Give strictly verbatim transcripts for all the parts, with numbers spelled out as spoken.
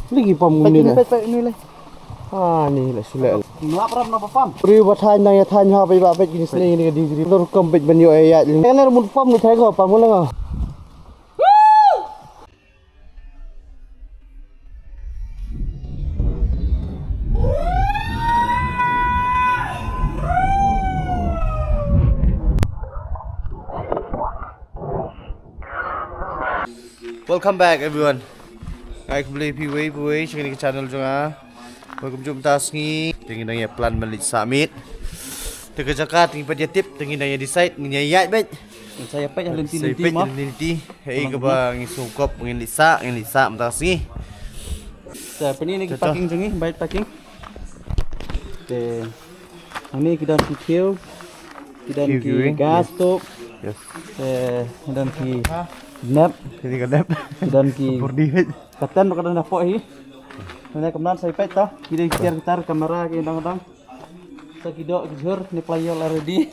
Lagi pam. Peit ni, peit, peit ni le. Ah, ni le sule. Ngap rap na pam. Ri ba thaiñ nang ïa thaiñ ha ba ba peit kini sle ni ka ding ri. Dor kam peit ban ïoh ïa. Kan er mun pam ni thai ko pam ko la. Welcome back everyone. Ai khublei phi wei phi wei sha kane ka channel jong nga. Welcome jong ta sngi. Te ngi dang ïa plan ban leit sah miet. Te ka jaka te ngi pat ïa tip, te ngi dang ïa decide, ngi ïa ïaid beit. Sa ïa peit lynti lynti mo. Lynti lynti. Hei kaba ngi sngewkop ngin leit sah, ngin leit sah mynta sngi. Te pynïaid ki parking jong ngi, bike parking. Te hangne ki don ki khiew, ki don ki gas stove. Yes. Te ki don ki nep. Ki don ki nep. Ki don ki burdi. Katan ba ka don hapoh hi. Nane kam nan sa ïa peit ta. Ki dei ki tiar ki tar kamera ki dang dang. Sa ki doh ki jhur ne playol already.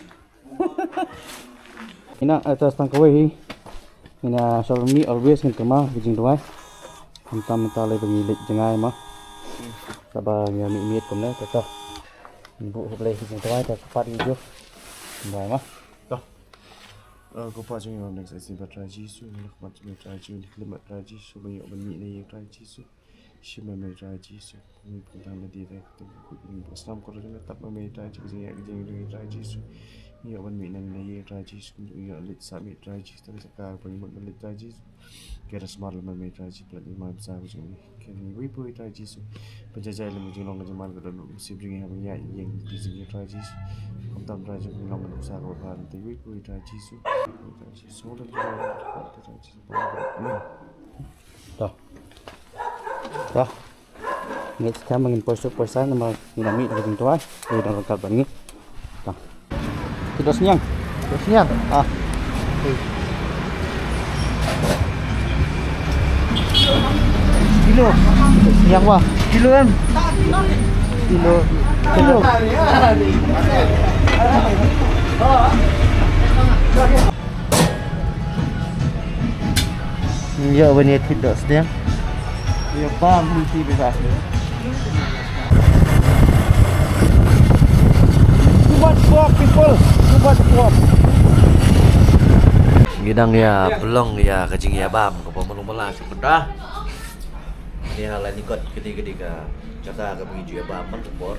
Ina atas tang kawei hi. Ina shalom ni always ngin kama ki jingduwai. Khamtam mynta lei ba ngi leit jngai ma. Saba ngi miet miet kumne ta ta. Ngi buh hublei ki jingduwai ta pat ngi juh. Duwai ma. Ta. Ko pa jong ngi next aisin ba Trai Jisu ngi khmat jong ngi Trai Jisu ngi khmat Trai Jisu ba ngi ban miet ne Trai Jisu. Shim ma me Trai Jisu. Ni pun tang da di da ka tu ku ni ba snam ko ri na tap ma me Trai Jisu. Jing ya jing jing Trai Jisu. Ni ya ban mi nan na ye Trai Jisu. Ni ya lit sa mi Trai Jisu. Tang sa ka ban mut na lit Trai Jisu. Ke da smar ma me Trai Jisu. Plat ni ma sa ku jing ni. Ke ni wi pu Trai Jisu. Penjajai le mu jing long ka jaman ka don mu sip jing ya ban ya yeng di jing ya Trai Jisu. Kum tam Trai Jisu ni long ka sa ka ba ti wi pu Trai Jisu. Trai Jisu. Trai Jisu. Amen. Dah. Dah. Ngi stam ngin poi suk poi san namar ngi na mih da ka jingtuai. Ngi dang rangkap bad ngi. Dah. Ki dos niang. Dos niang. Ah. Kilo. Dos niang wah. Kilo em. Kilo. Kilo. Ïa ban ïa thit doh sdang. Ïa bam lynti bebas. Too much work, people. Too much work. Ngi dang ïa pynlong ïa ka jingïabam kaba malu mala shu pynta. Ni ha la ni kot kini kini ka jaka kaba ngi ju ïabam man ka por.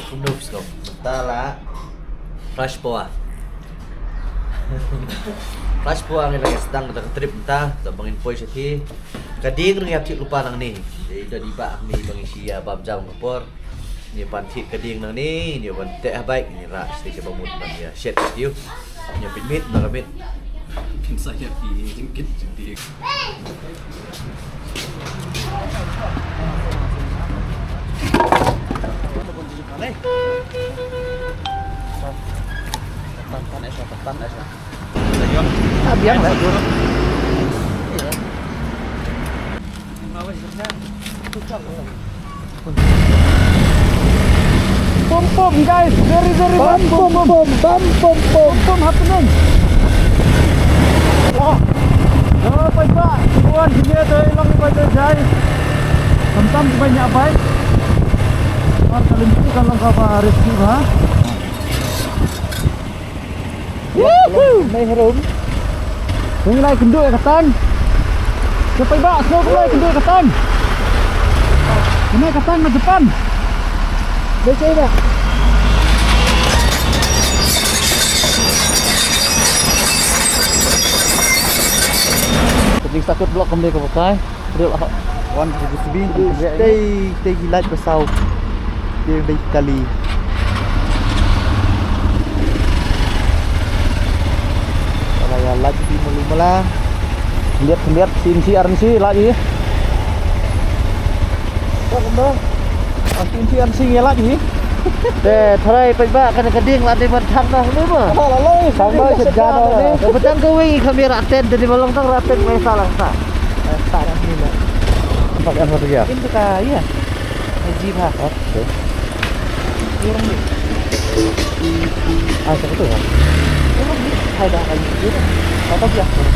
Kumno phi sngew mynta la? Flash power. Flash power ngi la sdang da ka trip mynta, da ba ngin poi sha ki. Ka ding ngi ïa thik lypa nangne. Dei da di ba ngi ba ngi shi ïabam jam ka por. Ngi ban thik ka ding nangne, ngi ban teh ha bike, ngi rah sha ba mut ban ïa shet ka ding. Ngi pynmit na ka mit. Pynsa ïa ki jingkit jingding. Pom pom, guys, very very bam pom pom, bam pom pom, bam pom pom happening. Wah. Dah pai ba, tuan sini ada hilang pai ba jai. Khamtam ba nya bai. Mar ka lynti ka long kaba risky ba. Woohoo! Mei harum. Ngi nai kynduh ïa ka tang. Ka pai ba snow ka nai kynduh ïa ka tang. Ka nai ka tang na Japan. Dei cei ba. Ka jingsakut blok kam dei ka bukai. Wan ka J C B. Tei tei ki light ba saw. Tei dei kali. Ala ya light ki malu mala. Lihat lihat C N C R N C light ni. Kok ba? Ah, C N C R N C ngi light ni. Te tharai peit ba kane ka ding la dei ban thang noh ne ba. Thang ba shet jan noh ne. Ba tang kawei kham ïa rah tent, dei ba long tang rah tent mai sa lang sa. Sa dah ni lah. Pakai apa tu ya? Ini tu ka ya. Haji bah. Okay. Kurang ni. Ah, siapa tu ya? Kurang ni. Hai dah kali. Apa dia? Kurang.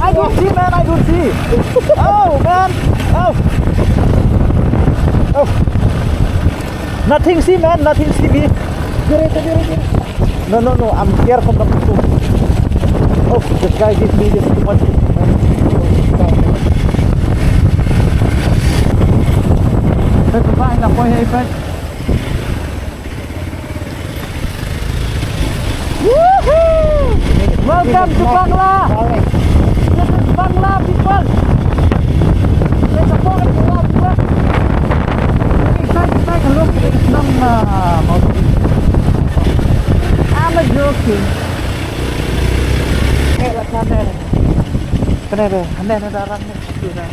I don't see, man, I don't see. Oh, man. Oh. Oh. Nothing see, man, nothing see me. No, no, no, I'm here from the photo. Oh, this guy gives me this too much. Hey, bye, na koi, hey, friend. Woohoo! Welcome to Bangla. This is Bangla, people. Let's support Bangla, people. Excited, excited. Look, it's not, uh, I'm a joking. Hey, what's up, man? Kane de, kane de darang ne. Kane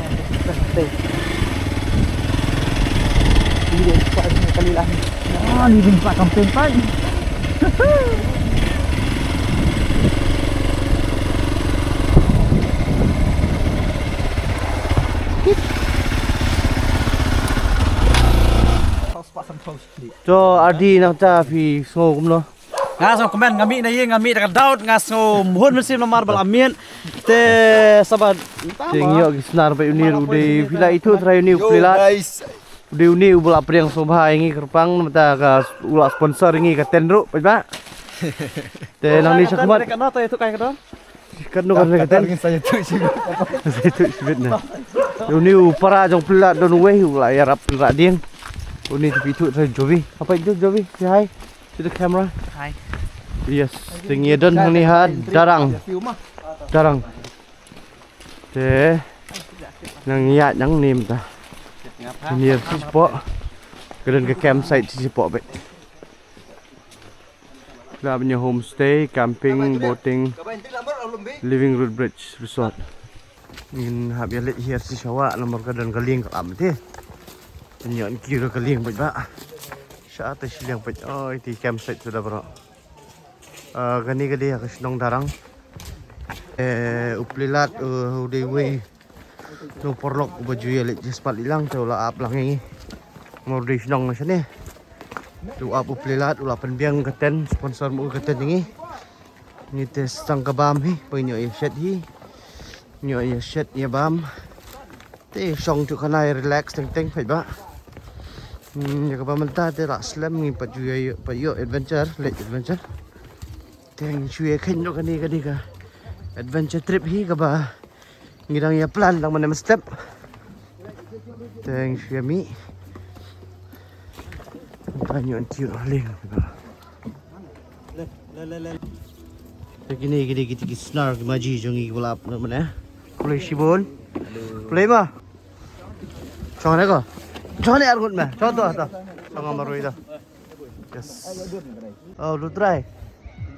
de. Ini dia spot ni kali lah. Ah, ni dia spot camping, Pak. To, Ardi, nangta phi sngew kumno? Nga sngew kmen, nga mih na ïing, nga mih da ka daud, nga sngew mhun mynsiem namar ba la miet. Te sabat. Te ngi ïoh ki snar ba uni u dei phi la ithuh trai uni u Pleilat. U dei uni u ba la pdiang sngewbha ïa ngi kyrpang namar ka u la sponsor ïa ngi ka tent ruh, paidbah. Te nangne shakhmat. Ka no to ïathuh kai ka don? Katno ka don ka tent? Sa ïathuh shibit. Sa ïathuh shibit na. Uni u para jong Pleilat don uwei u la ïarap pynrah dieng. Uni te phi ithuh trai Jovi. Hapait Jovi, say hi to the camera. Hi. Yes, te ngi don hangne ha Darang. Darang. Te nang ïaid nangne mynta. Near shi spot. Ka don ka campsite shi spot beit. Ka don homestay, camping, boating, Living Root Bridge Resort. Ngin hap ïaleit hiar shi sha wah namar ka don ka lieng ka lam te. Ngin ïoh kiew ka lieng beit ba. Sha te shiliang beit. Oi, te campsite suda baroh. Ah, kane ka dei ka shnong Darang. Eh, u Pleilat, eh, u dei uwei na u paralok uba ju ïaleit jaspat lang te u la ap lang ïa ngi. Namar u dei shnong na shane. Te u ap u Pleilat, u la pynbiang ka tent, sponsor mo ka tent ïa ngi. Ngi te sdang ka bam hi, pynïoh ïa shet hi. Ngi ïoh ïa shet ïa bam. Te shong tu khana relax teng teng peit ba. Hmm, ïa kaba mynta te la slem ngi pat ju ïa, pat ïoh adventure, late adventure. Te ngi shu ïa khein noh kane ka dei ka adventure trip hi kaba ngi dang ïa plan dang mynne mynstep. Te ngi shu ïa mih. Mynta ngi ïoh nti ïoh leng. Te kine, kine, kine ki snar ki maji jong ngi ki ba la ap noh mynne. Khublei shibun. Khublei ma. Chong ne ko. Chong ne arngut me. Chong to to. Chong marwei to. Yes. Oh, lu trai.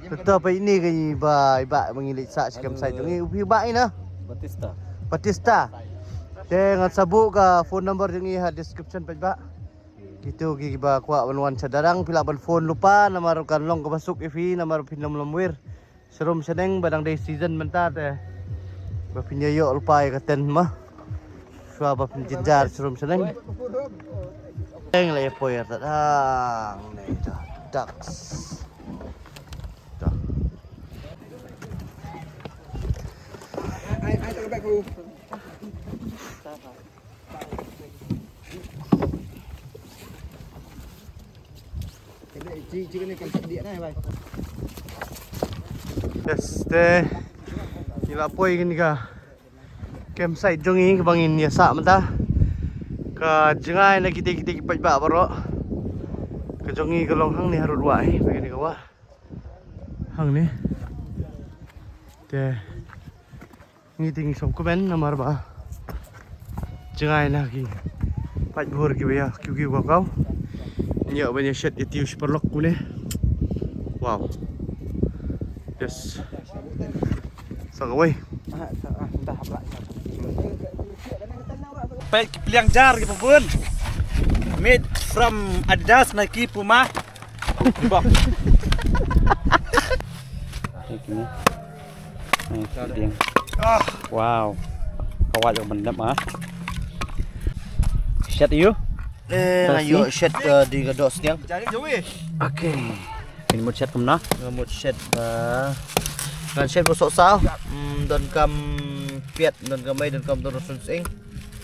Te to peit ine ka i ba, i ba ma ngi leit sah shi campsite jong ngi. U phi ba ine? Batista. Batista. Te ngan sa buh ka phone number jong ngi ha description peit ba. Kito kiba kwah ban wan sha Darang phi lah ban phone lypa namar kan long kaba suk ïa phi namar phin ym lum wir. Sharum shaneng ba dang dei season mynta te ba phin ïa ïoh lypa ïa ka tent ma. Shuwa ba phin jynjar sharum shaneng. Teng la ïa poi ïa ta dang ne ta ducks. Ta. Yes, te ngi la poi kane ka campsite jong ngi kaba ngin ïa sah mynta. Ka jngai na kita kita ki paidbah baroh. Ka jong ngi ka long hangne harud wah hi, ba kane ka wah. Hangne. Te ngi te ngi sngewkmen namar ba jngai na ki paidbah kiba ïa kiew kiew ka kaw. Ngi ïa ban ïa shet ïa tiew shi paralok kumne. Wow. Yes. Sa kawei. Peit ki pliang jar kiba bun. Made from Adidas, Nike, Puma, Reebok. Ni ki ni. Ni ki pliang. Wow. Ka wad ka ban dep ah. Shet ïa u. Eh, nga ïoh shet, eh, dei ka dohsniang. Okay. Ngin mut shet kumno? Nga mut shet ba, ngan shet ba sohsaw. Mm, donkam piat, donkam ei, donkam dohsniang.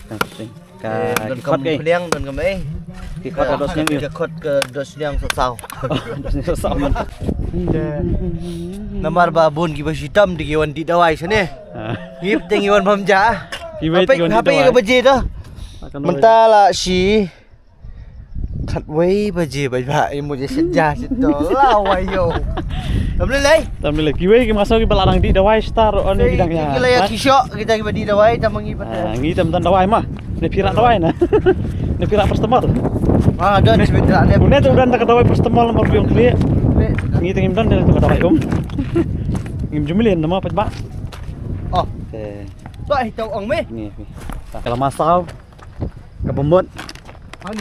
Dohsniang. Ka, eh, donkam pliang, donkam ei. Ki khot ka dohsniang ïa u. Ki khot ka dohsniang sohsaw. Dohsniang sohsaw man. Namar ba bun kiba shitom te ki wan dih dawai shane. Ah. Ngi te ngi wan bam ja. Kiwei te ki wan dih dawai. Hape ka baje to. Mynta la shi khatwei baje bad ba i mut shet ja shet to. La wai ïa u. Tam lei lei. Tam lei lei. Kiwei ki maso kiba la dang dih dawai star on ki dang ïa. Ki la ïa ki shoh kita kiba dih dawai tam ngi pat. Ah, ngi tam don dawai ma. Ne phi rah dawai na. Ne phi rah paracetamol. Ah, don sibit rah ne. Une te u don da ka dawai paracetamol namar u ïong khlieh. Ngi te ngim don da ka dawai um. Ngim ju mlien namar pat ba. Oh. Te. Ba hi tau ong me. Ni. Ka la masaw. Kaba mut.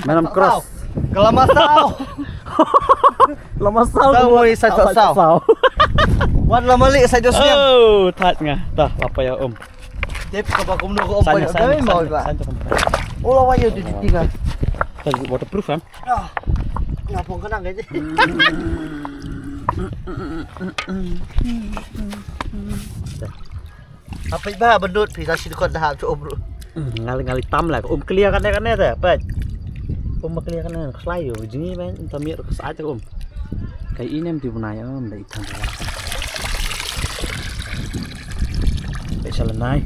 Menam cross. Ka la masaw. La masaw. Saw mo i sa saw. Wat la mali sa dos niam. Oh, thait nga. Tah, lap ïa um. Tip kaba kumno ko um. Sanya, sanya, sanya, sanya. Oh, la wa yo di tiga. Waterproof kan? Ah. Nga pong kenang aja. Hapit ba bendut phi sa shi dkhot da hap chu um ruh. Hmm, ngali ngali tam la um clear kane kane te pet. Um clear kane khlai yo jngi ben tam ïa ka sa um. Kai inem ti bnai um da i than. Special nai.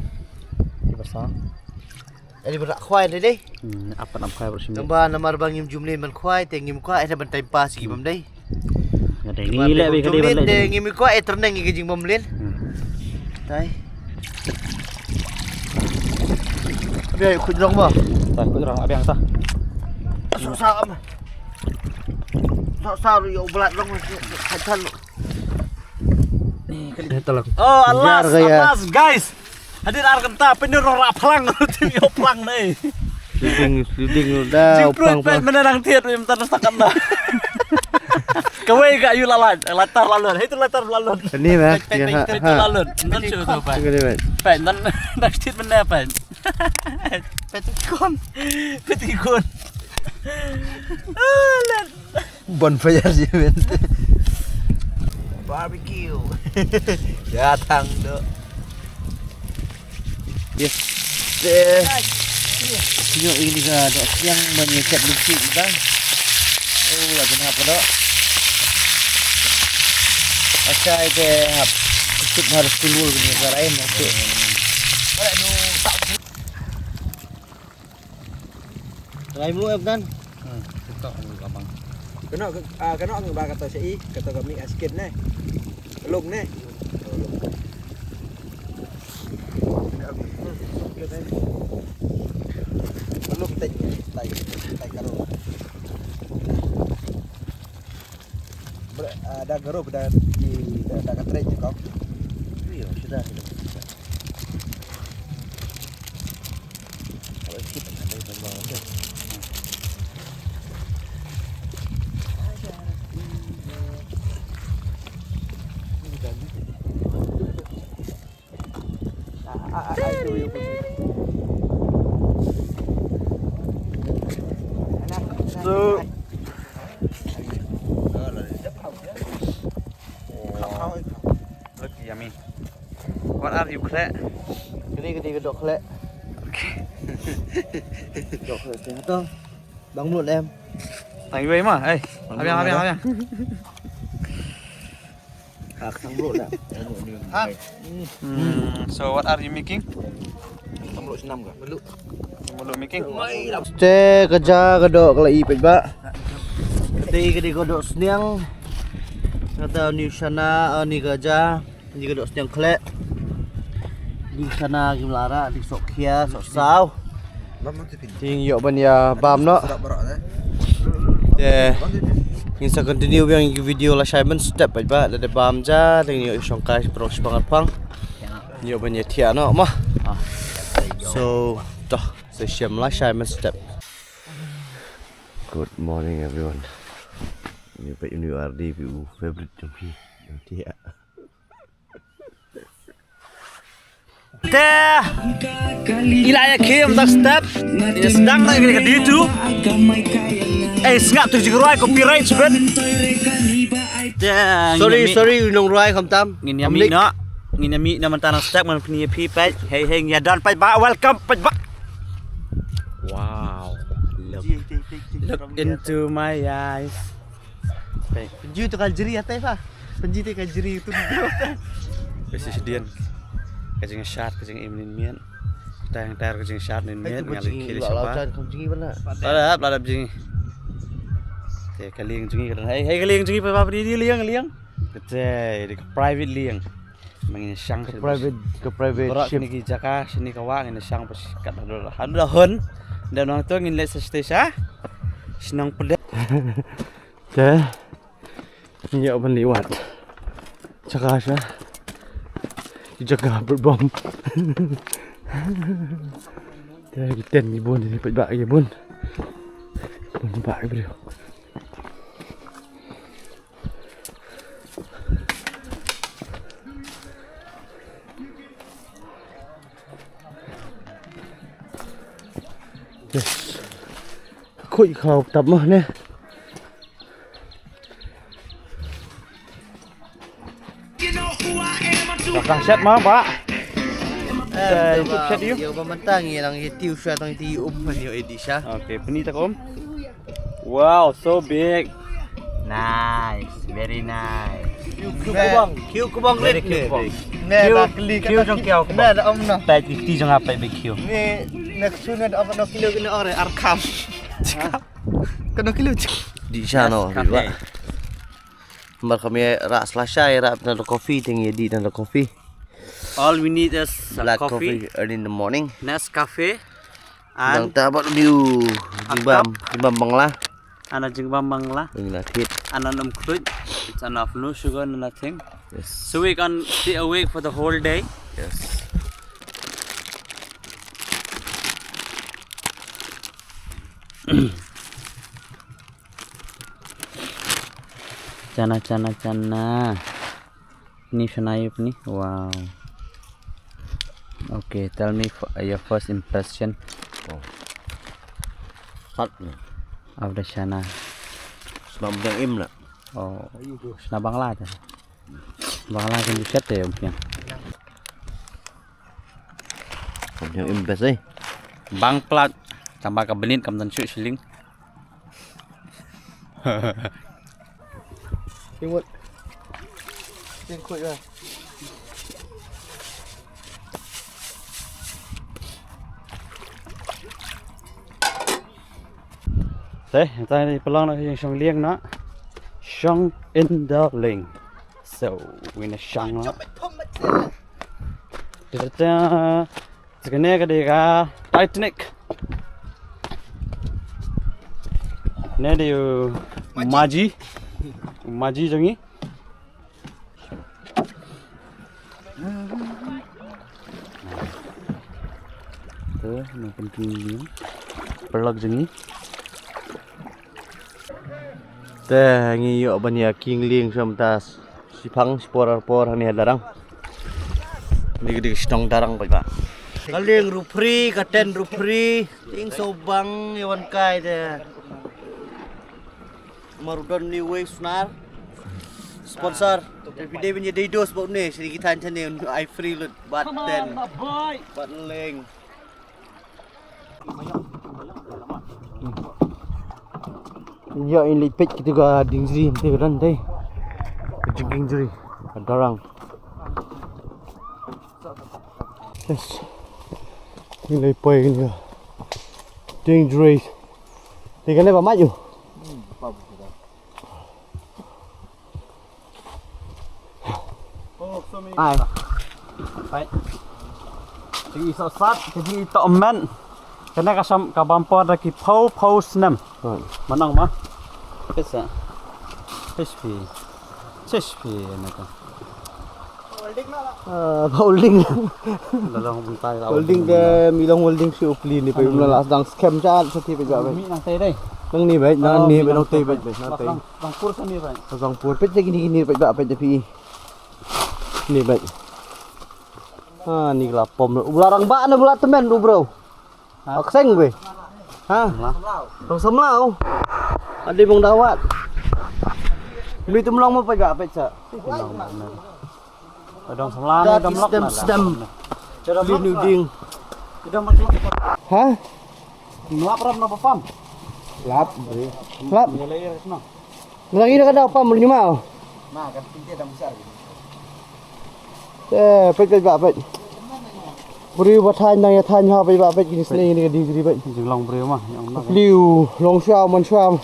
Ti basa. Ani ba khwai dei dei. Hmm, apa nam khwai bro sini. Tamba namar ba ngim jumlin ban khwai te ngim khwai te ban time pass ki bam dei. Nga dei ngi le bi ka dei ban le. Te ngim khwai e terneng ngi ka jingbam lin. Hmm. Tai. Abi ai khut rong ba. Tai khut rong abi ang ta. Sok sa am. Sok sa ru yo blat rong. Khat khat. Ni ka dei tolong. Oh, alas, alas guys. Hadien ar kynta pyndonkam rah phlang, tim ïoh phlang ne. Sliding, sliding da. Jingpruit pang pang. Peit mynne nang thied mynta da stakam da. Kawei ka ïu la lait, latar la lut. Hei tu latar la lut. Ni meh. Peit, peit, peit, ha, peit, ha. La lut. Mynta shu tu peit. Ka ni meh. Peit mynta nang thied mynne peit. Peit kon. Peit kon. Ah, lut. Bonfire je men. Barbecue. Ya thang do. Yes. Te. Yo ini ka do siang ban ye kat lupsi kita. Oh, la kena apa do? Asai ke hap. Sut harus keluar ni ka lain masuk. Rai mulu em kan? Hmm, TikTok mulu abang. Kena ah kena ngi ba kata sha i, kata kami askin ne. Long ne. Long tai tai tai karo. Ber, ah, da group da di da, da ka trade je kau. Iya, sudah. So, look yummy. What are you, khleh? Kani, kani ka doh khleh. Okay. Doh khleh sini tu. Bang Mut em. Tang iwei ma, eh. Abiang, abiang, abiang. Ah, sang bro dah. Hmm, so what are you making? Sang bro senam ka? Melu. Melu making? Te ka ja ka doh ka la i peit ba. Te ka dei ka doh sniang. Kata ni shana, ah, ni ka ja. Ni ka doh sniang khleh. Ni shana kim la rah, ni sok khia, sok saw. Ting ïoh ban ïa bam noh. Te ngin sa continue biang ïa ki video lashai mynstep bad ba lada bam ja te ngin ïoh shongkai shi parong shi pang arpang. Nyo ban ïa thiah noh ma. So, to, sa shem lashai mynstep. Good morning everyone. Nyo peit uni u R D phi u favorite jong phi. Ïa thiah. Te ila ïa khie mynta step. Ïa sdang na ïa ka D two. Eh, sngap tu jingrwai copyright shibit. Te sorry, sorry, u nongrwai khamtam. Ngin ïa mih noh. Ngin ïa mih noh mynta na step ngan pyni ïa phi peit. Hei hei, ngi ïa don paidbah, welcome paidbah. Wow. Look, look into my eyes. Peit. Pynjui tu ka jri ate pha. Pynjui tu ka jri tu. Ka shisdien. Ka jingshad, ka jingim nin miet. Tang tar ka jingshad nin miet, nga leit khie sha ba. Lada, lada jing. Te ka lieng jong ngi ka dang. Hei, hei ka lieng jong ngi, pa, pa, di, di lieng, lieng. Kate, di ka private lieng. Ma ngin shang ka private, ka private ship. Kine ki jaka, shini ka wah, ngin shang pas kat haduh, haduh hun. Dan nangta ngin leit sa station. Shnong Pdeng. Te ngi ïa ban leit wad jaka sha, jaka petrol pump. Te ki tent ki bun, ki paidbah ki bun. Bun bah ki briew. Yes. Khuid khaw tap ma ne. Ka shet ma ba. Eh, YouTube shet ïa u. Ïa ba mynta ngi nang ïa tiu sha tang ïa tiu um man ïa edit sha. Okay, pyni ta ka um. Wow, so big. Nice, very nice. Cute, cute bang. Cute bang, very cute bang. Ne, na kali cute jong kiau. Ne, da om na. Peit ïa ti jong apa big cute. Ne, ne ksu ne da om na kilo kilo ore arkam. Kano kilo. Di sha no, di ba. Mar kami ra slasha ra na coffee, ting ïa di na coffee. All we need is a black coffee, coffee early in the morning. Nescafe. Nang ta ba diu jingbam, jingbam Bangla. Ana jingbam Bangla. Bangla thit. Ana num khuid. It's enough, no sugar, no nothing. Yes. So we can stay awake for the whole day. Yes. Chana, chana, chana. Ni shana yu ni. Wow. Okay, tell me f- your first impression. Oh. Sat ni. Of the shana. Shana Bangla im na. Oh. Shana Bangla ta. Bangla kan di shet ya umpiang. Umpiang im best eh. Bang plat. Tambah ka benit kam tan shu shilling. Tingwut. Tingkut lah. Te, ta ni pelong na shong lieng na. Shong in the ling. So, wina shang na. Ta ta ta. Te kane ka dei ka Titanic. Ne dei u Maji. U Maji jong ngi. Te na pynking lieng. Paralok jong ngi. Te ngi ïoh ban ïa king lieng sha mynta. Shiphang, shipor arpor, hani hadarang. Ni ka dei ka shnong darang bad ba. Ka lieng ruh free, ka tent ruh free. Ting so bang ïa wan kai te. Marudon ni wei snar. Sponsor. Te phi dei ban ïa dei dos bad une, sini ki than than ne ai free lut bad tent. Bad lieng. Ïa in leit peit kita ka ding jri, kita ka dan tei. Ka jingking jri. Ka darang. Yes. Ni leit poi kini ka ding jri. Tei kane ba maju. Ai. Ai. Jing i sat sat, ka jing i to men. Kane ka sam ka bam por da ki phew phew snem. Hmm. Manang ma. Pesa. H P. H P na ka. Ah, ba holding. Holding te mi long holding shi u pli ni, peit um la la dang skhem jat sa ti peit ba peit. Mi nang tei dei. Nang ni peit, nang ni peit, nang tei peit, peit, nang tei. Dang pur sa ni peit. Dang pur peit, kini kini peit ba peit phi. Ni peit. Ah, ni la pom. U la rang ba na u la temen u bro. Ha? Ak seng be. Ha? Samla. Dong samla. Adi bong dawat. Beli tu melong mo pega pet sa. Dong samla ni dong lok. Sedam. Beli ni ding. Ha? Melap rap na pam. Lap. Lap. Lagi dah kada pam beli ni mau. Nah, kan pintu dah besar. Eh, peit peit ba peit. Briew ba thaiñ nang ïa thaiñ ha peit ba peit kine sne kine ka degree peit. Jinglong briew ma, ïa ong na. Briew long shuwa man shuwa.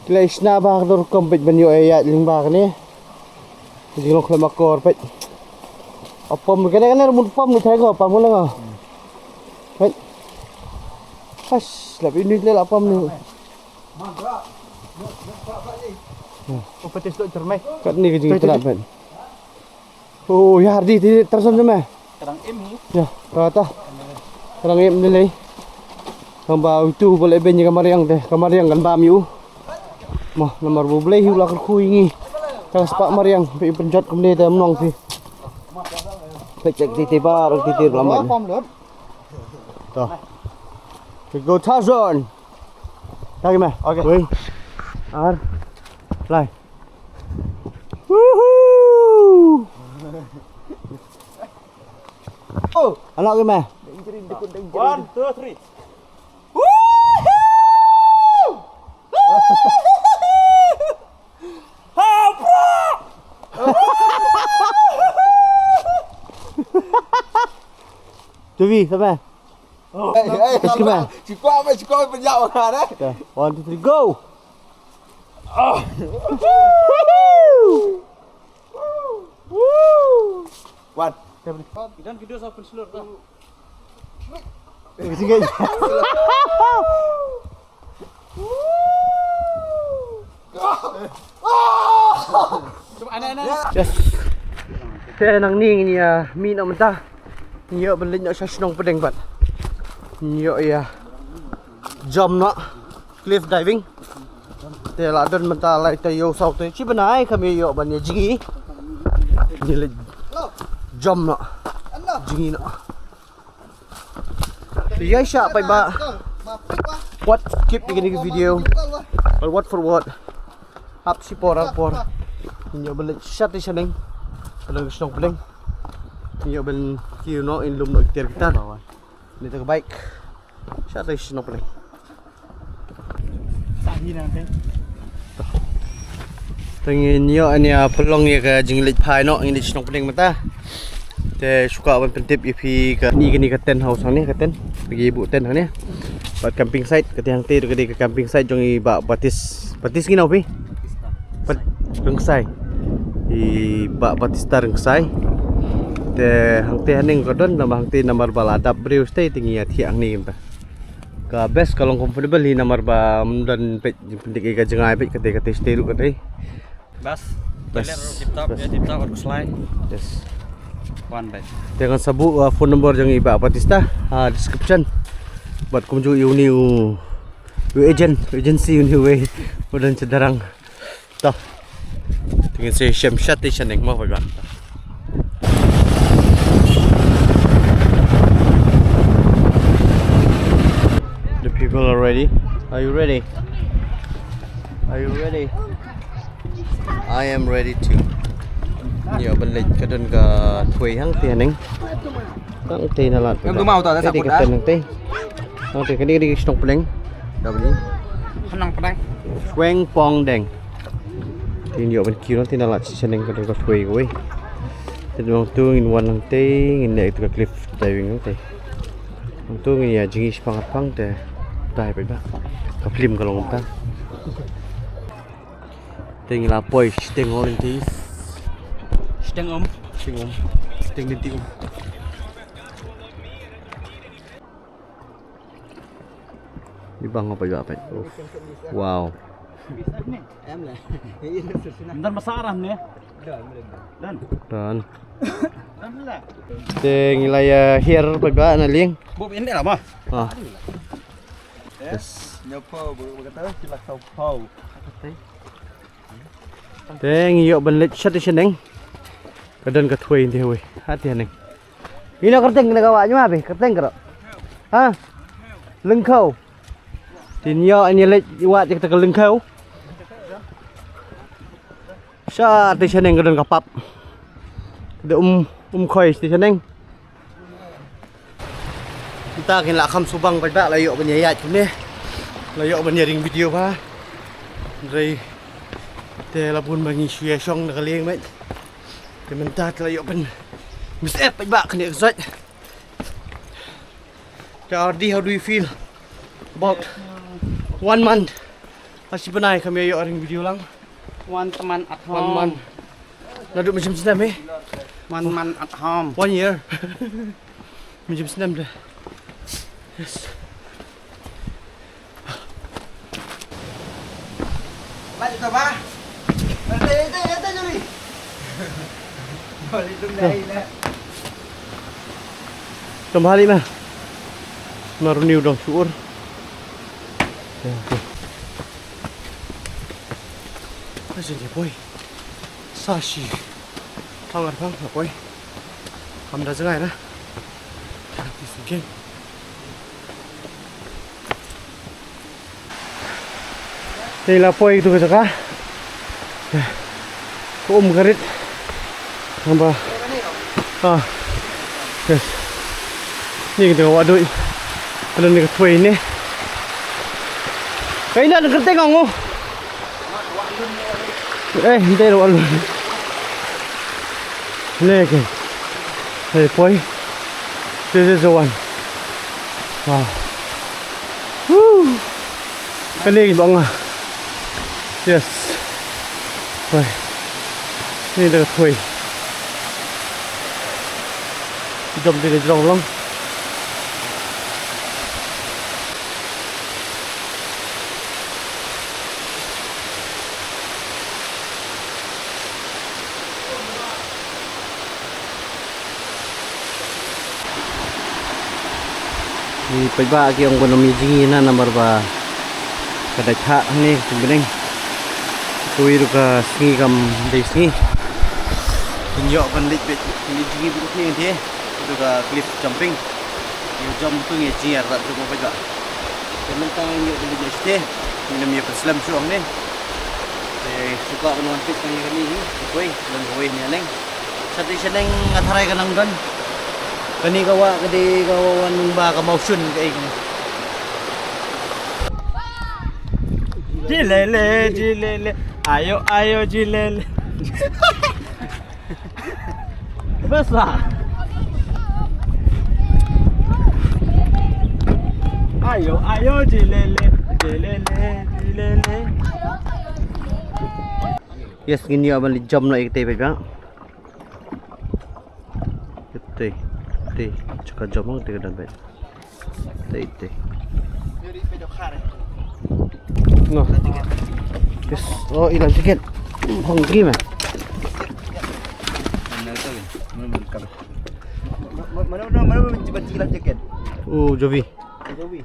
Ki la shna ba ka dor kum peit ban ïoh ïa lyngba kane. Jinglong khlem akor peit. A pom kane kane mut pom ni thai ko pom ko la nga. Peit. Pas la peit ni la pom ni. Kat ni ka jingtrat peit. Oh, ïa, di, di, tersem seme. Kadang im hi. Ïa, kata. Kadang im ni lei. Tang ba utu boleh ben ka mariang te, ka mariang kan bam ïu. Mo, namar bu blei hi u la kyrkhu ïa ngi. Tang spak mariang, phi pynjot kumne te mnong phi. Phi check ti ti bar, ti ti lambat. To. Phi go Tarzan. Tagi me. Okay. Wei. Ar. Fly. Woohoo! Oh, anak gue meh. One, two, three. Woohoo! Ha, bro! Tuvi, sampai. Hey, hey, cukup, eh? Cukup, eh? Cukup, eh? Penyap makan, eh? Okay. One, two, three, go! One. Don't video sa pun slur ta. Yes. Te nang ni ngi ïa mih noh mynta. Ngi ïoh ban leit noh sha shnong pdeng bad ngi ïoh ïa jump noh, cliff diving. Te la don mynta lai taïew saw taïew shi bnai kam ïoh ban ïa jngi. Ngi leit jump noh, jngi noh. Ïa sha peit ba. Wat skip ïa kane ka video. Wat, wat for what. Hap shi por ar por. Ngi ïoh ban leit shatei shaneng. Ka long ka shnong pdeng. Ngi ïoh ban kiew noh, in lum noh ki tiar ki tar. Ni ta ka bike. Shatei shnong pdeng. Te ngin ïoh, ngin ïa pynlong ïa ka jingleit phai noh, ngin leit shnong pdeng mynta. Te shu kwah ban pyntip ïa phi kane, kane ka tent house hangne, ka tent. Ki buh tent hangne. Bad camping site, kata hangtei ruh ka dei ka camping site jong i Bah Batis. Batis ngi nau phi? Bat-, Rynksai. I Bah Batista Rynksai. Te hangtei hangne ka don, namar hangtei namar ba la dap briew shatei te ngi ïa thiah hangne mynta. Ka best ka long comfortable hi namar ba ym don peit jingpyndik ïa ka jngai peit katei katei shatei ruh katei. Best. Best. Toilet ruh tip top, best. Ïa tip top, ot khuslai. Yes. Wan best. Te ngan sa buh, uh, phone number jong i Bah Batista ha description. Bad kumjuh ïa une u, u agent, agency une uwei u don sha Darrang. To. Te ngin sa shem shatei shaneng mo peit ba. The people are ready. Are you ready? Are you ready? I am ready too. Ïa ban leit ka don ka thwei hangtei haneng. Hangtei na lad. Em tu mau ta, ta. Hangtei ka tent hangtei. Hangtei kane ka dei ka shnong pdeng. Da bani. Shnong pdeng. Shweng Pong Deng. Te ngin ïoh ban kiew noh, te na lad shisha neng ka dei ka thwei kawei. Te nangtu ngin wan nangtei, ngin leh ïa ka cliff diving nangtei. Nangtu ngin ïa jngi shaphang shaphang te. Dei peit ba ka film ka long kumta. Te ngi la poi shiteng hall nangtei. Shiteng um. Shiteng um. Shiteng lynti um. Ibang apa juga, peit. Uff. Wow. Em le. Ndan masa ram ne. Dan. Dan. Te ngi la ïa hiar paidbah na lieng. Bub inde lama. Ah. Yes. Nyopo bu kata sila kau pau. Te ngi ïoh ban leit shatei shaneng. Ka don ka thwei nte hawei. Hatei haneng. Ina kyrteng kane ka wah, ngi ma phi kyrteng ka ro. Ha? Lyngkhew. Te ngi ïoh ngi leit wah ïa kata ka Lyngkhew. Shatei shaneng ka don ka pap. Ka da um, um khoi shatei shaneng. Mynta kin la kham subang paidbah, la ïoh ban ïa ïaid kumne. La ïoh ban ïa ring video bha. Hynrei te la bun ba ngi shu ïa shong na ka lieng met. Te mynta te la ïoh ban mis ep paidbah kane ka sait. Te Ardi, how do you feel about one month? Ashi bnai kam ïa ïoh ring video lang. One month at home. One month. Naduh mynjim snem eh? One month at home. One year. Mynjim snem de. Yes. Ba jaka ba. Ate ate ate juri. Boleh tu dai na. Kembali mah. Maruni udang syukur. Ya, oke. Asin dia boy. Sashi. Hangar bang, boy. Hamda jangai na. This again. Te la poi tu ka jaka. Ko um garit. Hamba. Ah. Yes. Ni kita wah doi. Ada ni ka tuai ni. Kaina ada kerteng ang. Eh, hindi ro alun. Leke. Hey, poi. This is the one. Wow. Woo. Kane ba nga. Yes. Poi. Ni da poi. Jom di jrong long. Ngi paidbah ki ong ban ym ïa jngi na namar ba ka dei thah hangne ka bneng. Kawei ruh ka sngi kam dei sngi. Kin ïoh ban leit beit, kin ïa jngi beit hangne te. Ruh ka cliff jumping. Ïa jump tu ngi jngi artat tu paidbah. Te mynta ngi ïoh ban leit shatei. Ngin ym ïa pynslem shuh hangne. Te shu kwah ban wan peit tang ïa kane hi, kawei, don kawei hangne leng. Shatei shaneng nga tharai ka nang don. Kane ka wah ka dei ka wah wan ba ka mawshun kaei kane. Jilele, jilele, ayo, ayo, jilele. Besa. Ayo, ayo, jilele, jilele, jilele. Yes, ngin ïa ban leit jump noh ïa katei paidbah. Katei, katei, jaka jump katei ka don paidbah. Tei, tei. No. Yes. Oh, i la jacket. Hungry man. Mana, mana, mana, mana, mana, mana, mana, mana, mana, jacket? Oh, Jovi. Jovi.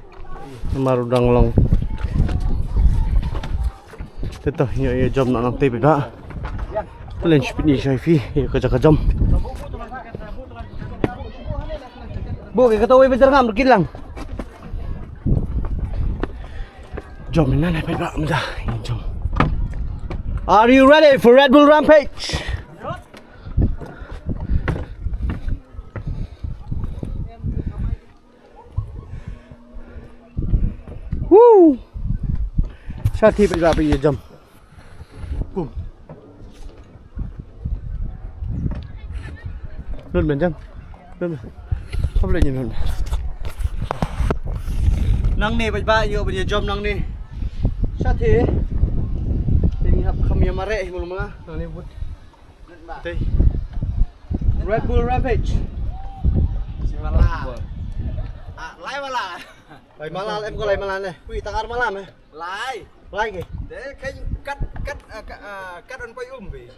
Mar u dang long. Te to, ïa, ïa jump noh nangtei paidbah. Len shu pyni sha phi ïa ka jaka jump. Bok ïa kata wei ba jar ngam kit lang. Jump ïa nane paidbah mynta. Ïa jump. Are you ready for Red Bull Rampage? Woo! Shatei paidbah, phi ïa jump. Boom. Lut men jump. Lut men. Hop leh ngi lut. Nangne paidbah ïoh ban ïa jump nangne. Shatei. Te ngi hap kham ïa mareh hi mulu ma nga. Nangne but. Tei. Red Bull Rampage. Lai malal. Ah, lai malal. Lai malal, em ko lai malal ne. Ui, takar malal eh. Lai. Lai ke. Dei, kan kat, kat, ah, ka-, ah, kat on poi um be.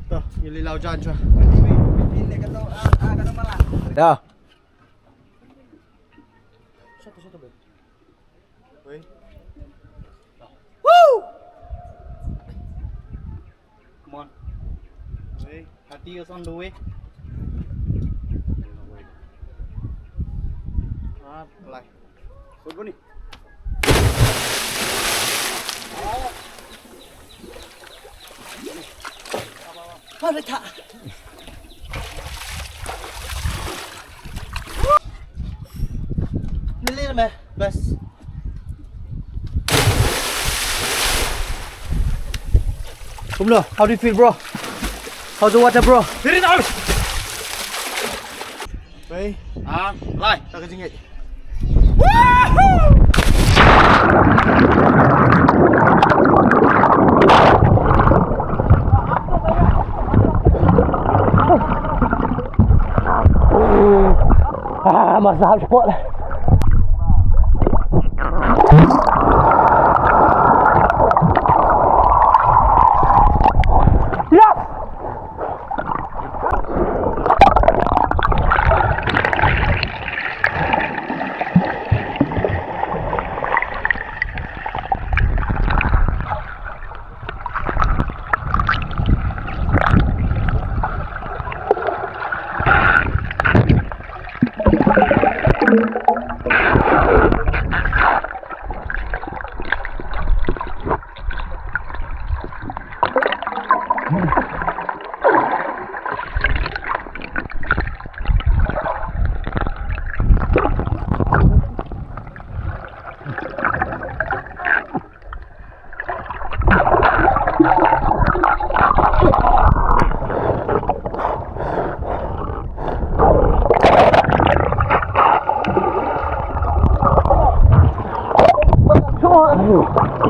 Toh, ngi leit law jan shuwa. Pin ne ka to, ah, ah, ka to malang. Dah. Satu, satu be. Wei. Woo! Come on. Wei, hati is on the way. Ah, lai. Good morning. Mana tak? Nili me, bas. Kumno, how do you feel, bro? How's the water, bro? Very nice. Hey. Ah, lai. Tak kejingit. Ah, masa hal spot. Yes!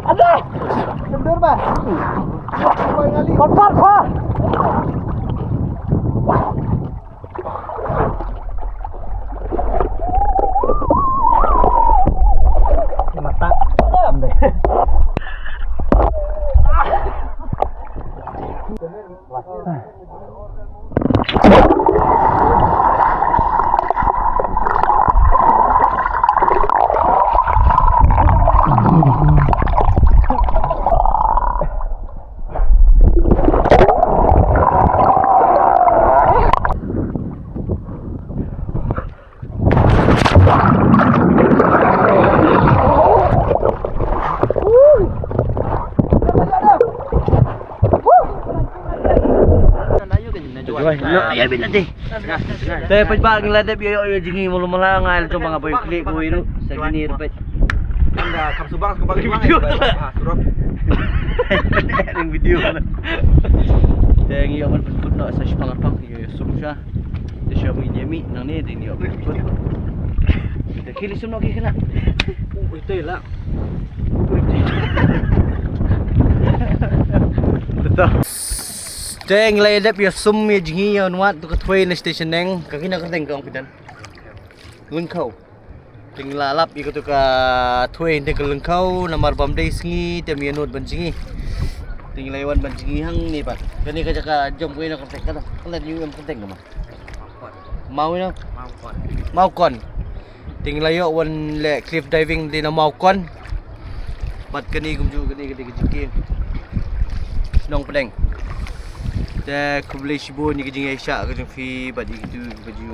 Ada! Kendur, Bang. Kau ngali. Kau tak, Bang. Mata. Te paidbah, ngi la dep ïa ïoh ïa jingim mulu mala, nga la jong ba nga poi klik ko iru. Sa kini ruh peit. Anda kam subang, subang, ring video. Ring video. Te ngi ïoh ban pynkut noh sa shipang arpang, ïoh ïoh sum sha. Te sha ba ngin ïa mih nangne te ngi ïoh ban pynkut. Te khie leit sum noh ki khynnah. Oh, ito la. Te ngi la ïa dep ïa sum ïa jngi ïa u Nuad tu ka thwei na station neng. Ka kine ka kyrteng ka ong phi Tan? Lyngkhaw. Te ngi la lap ïa katu ka thwei hynrei ka Lyngkhaw namar bym dei sngi te ym ïa nud ban jngi. Te ngi la ïa wan ban jngi hangne pat. Kane ka jaka jong kane ka kyrteng ka dang. Ka la ïa ym kyrteng ka ma. Mawkon. Mawkon. Te ngi la ïoh wan leh cliff diving dei na Mawkon. Bad kane kumjuh kane ka dei ka jingkieng Nongpdeng. Te khublei shibun ïa ka jingïaishah ka jong phi bad ïa kitu kiba ju,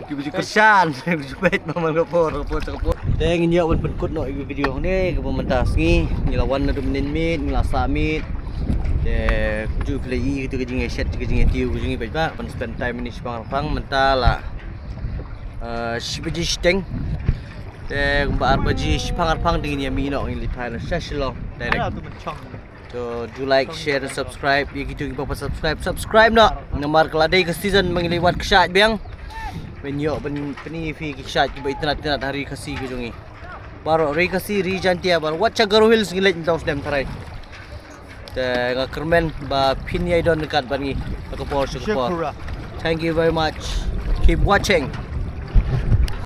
kiba ju kyrshan, kiba ju peit man ka por ka por ka por. Te ngin ïoh ban pynkut noh ïa ka video hangne kaba mynta sngi. Ngi la wan naduh mynnin miet, ngi la sah miet. Te kumjuh phi la ïohi katu ka jingïashet ka jingïatiew ka jong ngi paidbah ban spend time hangne shipang arpang mynta la, eh, shi baje shiteng. Te kumba ar baje shipang arpang te ngin ïa mih noh, ngin leit phai noh sha Shillong direct. To do like, share and subscribe. Ïa kitu kiba pat subscribe, subscribe noh. Namar ka la dei ka season ba ngin leit wad kshaid biang. Ban ïoh ban pyni ïa phi ki kshaid kiba itynnat itynnat ha ri Khasi ka jong ngi. Baroh ri Khasi, ri Jaintia, baroh wat sha Garo Hills ngi leit mynta u snem tharai. Te nga kyrmen ba phin ïai don ryngkat bad ngi ha ka por sha ka por. Shukura. Thank you very much. Keep watching.